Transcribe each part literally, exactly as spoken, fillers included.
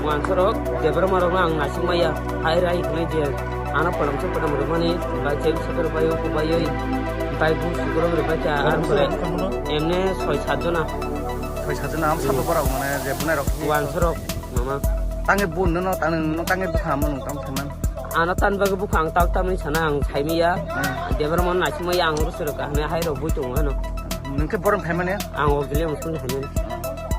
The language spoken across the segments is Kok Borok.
Wansorok Debbarma rokno ang naisingmaya, hai rai hinwi je ano kolamsa kodam rwmani, bai chep sikor bai uku bai oi, bai bu sikor rwbai kha, ar pore emne soi sat jona. Soi sat jona, am sabo borok mane je bunai rok. Wansorok, mama. Tangi bu nono, tang, nono tangi bukha amo nung tam thangman. Ano tan bagwi bukha ang tak tamni sana ang saimiya. Hmm. Debbarma naisingmaya ang oro sero kahne hai rok bui tongo ano. Nungke borom phaimani? Ang Auxiliary school ni phaimani.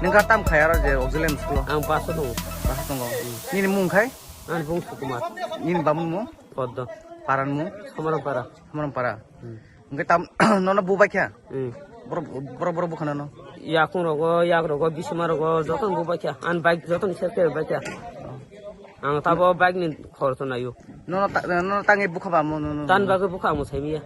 Nungka tam khai aro je Auxiliary school? Ang paso tongo. Paso tongo. Nini mung khai? Ani bung Sukumar. Nini bamun mung? Poddo. Paran mung? Samaram para. Samaram para. Hmm. Hingke tam nono bubai kha? Hmm. Boro, boro, boro bukha nono? Yakung rogo, yak rogo, bisima rogo, joto bubai kha. An bike joto ni sel bai kha. Ang tabo bike ni khorso nayo. Nono ta-, nono tangi bukha ba mo nono? Tan bagwi bukha mo saimiya.